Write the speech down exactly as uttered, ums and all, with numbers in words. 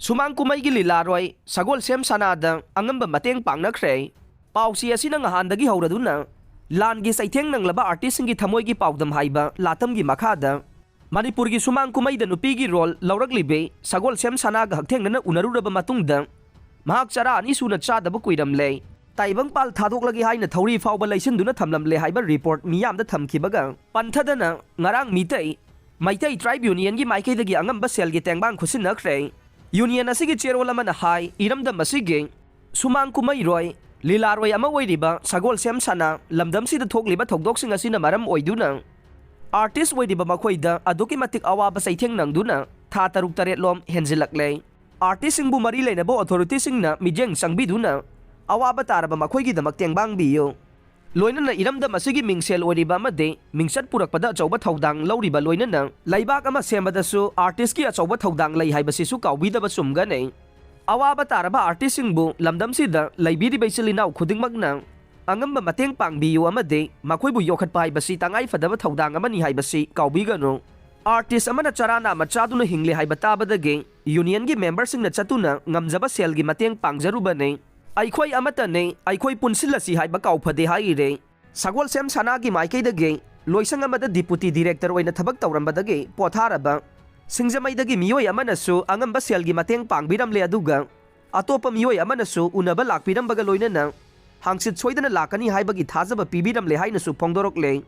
ꯁꯨꯃꯥꯡ ꯀꯨꯝꯍꯩꯒꯤ ꯂꯤꯂꯥꯔꯣꯏ ꯁꯒꯣꯜꯁꯦꯝ ꯁꯅꯥꯗ ꯑꯉꯝꯕ ꯃꯇꯦꯡ ꯄꯥꯡꯅꯈ꯭ꯔꯦ꯫ ꯄꯥꯎꯆꯦ ꯑꯁꯤꯅ ꯉꯍꯥꯟꯗꯒꯤ ꯍꯧꯔꯗꯨꯅ ꯂꯥꯟꯒꯤ ꯆꯩꯊꯦꯡ ꯅꯪꯂꯕ ꯑꯥꯔꯇꯤꯁꯁꯤꯡꯒꯤ ꯊꯃꯣꯏꯒꯤ ꯄꯥꯎꯗꯝ ꯍꯥꯏꯕ ꯂꯥꯇꯝꯒꯤ ꯃꯈꯥꯗ ꯃꯅꯤꯄꯨꯔꯒꯤ ꯁꯨꯃꯥꯡ ꯀꯨꯝꯍꯩꯗ ꯅꯨꯄꯤꯒꯤ ꯔꯣꯜ ꯂꯧꯔꯛꯂꯤꯕꯤ ꯁꯒꯣꯜꯁꯦꯝ ꯁꯅꯥꯒ ꯍꯛꯊꯦꯡꯅꯅ ꯎꯅꯔꯨꯔꯕ ꯃꯇꯨꯡꯗ ꯃꯍꯥꯛ ꯆꯔꯥ ꯑꯅꯤ ꯁꯨꯅ ꯆꯥꯗꯕ ꯀꯨꯏꯔꯝꯂꯦ꯫ ꯇꯥꯏꯕꯪꯄꯥꯜ ꯊꯥꯗꯣꯛꯂꯒꯦ ꯍꯥꯏꯅ ꯊꯧꯔꯤ ꯐꯥꯎꯕ ꯂꯩꯁꯤꯟꯗꯨꯅ ꯊꯝꯂꯝꯂꯦ ꯍꯥꯏꯕ ꯔꯤꯄꯣꯔꯠ ꯃꯤꯌꯥꯝꯗ ꯊꯝꯈꯤꯕꯒ ꯄꯟꯊꯗꯅ ꯉꯔꯥꯡ ꯃꯤꯇꯩ ꯃꯩꯇꯩ ꯇ꯭ꯔꯥꯏꯕ ꯌꯨꯅꯤꯌꯟꯒꯤ ꯃꯥꯏꯀꯩꯗꯒꯤ ꯑꯉꯝꯕ ꯁꯦꯜꯒꯤ ꯇꯦꯡꯕꯥꯡ ꯈꯨꯠꯁꯤꯟꯅꯈ꯭ꯔꯦ꯫ ꯌꯨꯅꯤꯌꯟ ꯑꯁꯤꯒꯤ ꯆꯦꯔꯣꯜ ꯑꯃꯅ ꯍꯥꯏ, ꯏꯔꯝꯗꯝ ꯑꯁꯤꯒꯤ ꯁꯨꯃꯥꯡ ꯀꯨꯝꯍꯩꯔꯣꯏ, ꯂꯤꯂꯥꯔꯣꯏ ꯑꯃ ꯑꯣꯏꯔꯤꯕ ꯁꯒꯣꯜꯁꯦꯝ ꯁꯅꯥ ꯂꯝꯗꯝꯁꯤꯗ ꯊꯣꯛꯂꯤꯕ ꯊꯧꯗꯣꯛꯁꯤꯡ ꯑꯁꯤꯅ ꯃꯔꯝ ꯑꯣꯏꯗꯨꯅ ꯑꯥꯔꯇꯤꯁ ꯑꯣꯏꯔꯤꯕ ꯃꯈꯣꯏꯗ ꯑꯗꯨꯛꯀꯤ ꯃꯇꯤꯛ ꯑꯋꯥꯕ ꯆꯩꯊꯦꯡ ꯅꯪꯗꯨꯅ ꯊꯥ ꯇꯔꯨꯛ ꯇꯔꯦꯠꯂꯣꯝ ꯍꯦꯟꯖꯤꯜꯂꯛꯂꯦ꯫ ꯑꯥꯔꯇꯤꯁꯁꯤꯡꯕꯨ ꯃꯔꯤ ꯂꯩꯅꯕ ꯑꯣꯊꯣꯔꯤꯇꯤꯁꯤꯡꯅ ꯃꯤꯠꯌꯦꯡ ꯆꯪꯕꯤꯗꯨꯅ ꯑꯋꯥꯕ ꯇꯥꯔꯕ ꯃꯈꯣꯏꯒꯤꯗꯃꯛ ꯇꯦꯡꯕꯥꯡꯕꯤꯌꯨ꯫ ꯂꯣꯏꯅꯅ ꯏꯔꯝꯗꯝ ꯑꯁꯤꯒꯤ ꯃꯤꯡꯁꯦꯜ ꯑꯣꯏꯔꯤꯕ ꯑꯃꯗꯤ ꯃꯤꯡꯆꯠ ꯄꯨꯔꯛꯄꯗ ꯑꯆꯧꯕ ꯊꯧꯗꯥꯡ ꯂꯧꯔꯤꯕ ꯂꯣꯏꯅꯅ ꯂꯩꯕꯥꯛ ꯑꯃ ꯁꯦꯝꯕꯗꯁꯨ ꯑꯥꯔꯇꯤꯁꯀꯤ ꯑꯆꯧꯕ ꯊꯧꯗꯥꯡ ꯂꯩ ꯍꯥꯏꯕꯁꯤꯁꯨ ꯀꯥꯎꯕꯤꯗꯕ ꯆꯨꯝꯒꯅꯤ꯫ ꯑꯋꯥꯕ ꯇꯥꯔꯕ ꯑꯥꯔꯇꯤꯁꯁꯤꯡꯕꯨ ꯂꯝꯗꯝꯁꯤꯗ ꯂꯩꯕꯤꯔꯤꯕ ꯏꯆꯤꯜ ꯏꯅꯥꯎ ꯈꯨꯗꯤꯡꯃꯛꯅ ꯑꯉꯝꯕ ꯃꯇꯦꯡ ꯄꯥꯡꯕꯤꯌꯨ ꯑꯃꯗꯤ ꯃꯈꯣꯏꯕꯨ ꯌꯣꯛꯈꯠꯄ ꯍꯥꯏꯕꯁꯤ ꯇꯉꯥꯏ ꯐꯗꯕ ꯊꯧꯗꯥꯡ ꯑꯃꯅꯤ ꯍꯥꯏꯕꯁꯤ ꯀꯥꯎꯕꯤꯒꯅꯨ꯫ ꯑꯥꯔꯇꯤꯁ ꯑꯃꯅ ꯆꯔꯥ ꯅꯥꯝꯃ ꯆꯥꯗꯨꯅ ꯍꯤꯡꯂꯤ ꯍꯥꯏꯕ ꯇꯥꯕꯗꯒꯤ ꯌꯨꯅꯤꯌꯟꯒꯤ ꯃꯦꯝꯕꯔꯁꯤꯡꯅ ꯆꯠꯇꯨꯅ ꯉꯝꯖꯕ ꯁꯦꯜꯒꯤ ꯃꯇꯦꯡ ꯄꯥꯡꯖꯔꯨꯕꯅꯤ꯫ ꯑꯩꯈꯣꯏ ꯑꯃꯠꯇꯅꯤ, ꯑꯩꯈꯣꯏ ꯄꯨꯟꯁꯤꯜꯂꯁꯤ ꯍꯥꯏꯕ ꯀꯥꯎꯐꯗꯦ ꯍꯥꯏꯔꯤ꯫ ꯁꯒꯣꯜꯁꯦꯝ ꯁꯅꯥꯒꯤ ꯃꯥꯏꯀꯩꯗꯒꯤ ꯂꯣꯏꯁꯪ ꯑꯃꯗ ꯗꯤꯄꯨꯇꯤ ꯗꯤꯔꯦꯛꯇꯔ ꯑꯣꯏꯅ ꯊꯕꯛ ꯇꯧꯔꯝꯕꯗꯒꯤ ꯄꯣꯊꯥꯔꯕ ꯁꯤꯡꯖꯃꯩꯗꯒꯤ ꯃꯤꯑꯣꯏ ꯑꯃꯅꯁꯨ ꯑꯉꯝꯕ ꯁꯦꯜꯒꯤ ꯃꯇꯦꯡ ꯄꯥꯡꯕꯤꯔꯝꯂꯦ, ꯑꯗꯨꯒ ꯑꯇꯣꯞꯄ ꯃꯤꯑꯣꯏ ꯑꯃꯅꯁꯨ ꯎꯅꯕ ꯂꯥꯛꯄꯤꯔꯝꯕꯒ ꯂꯣꯏꯅꯅ ꯍꯥꯡꯆꯤꯠ ꯁꯣꯏꯗꯅ ꯂꯥꯛꯀꯅꯤ ꯍꯥꯏꯕꯒꯤ ꯊꯥꯖꯕ ꯄꯤꯕꯤꯔꯝꯂꯦ ꯍꯥꯏꯅꯁꯨ ꯐꯣꯡꯗꯣꯔꯛꯂꯦ꯫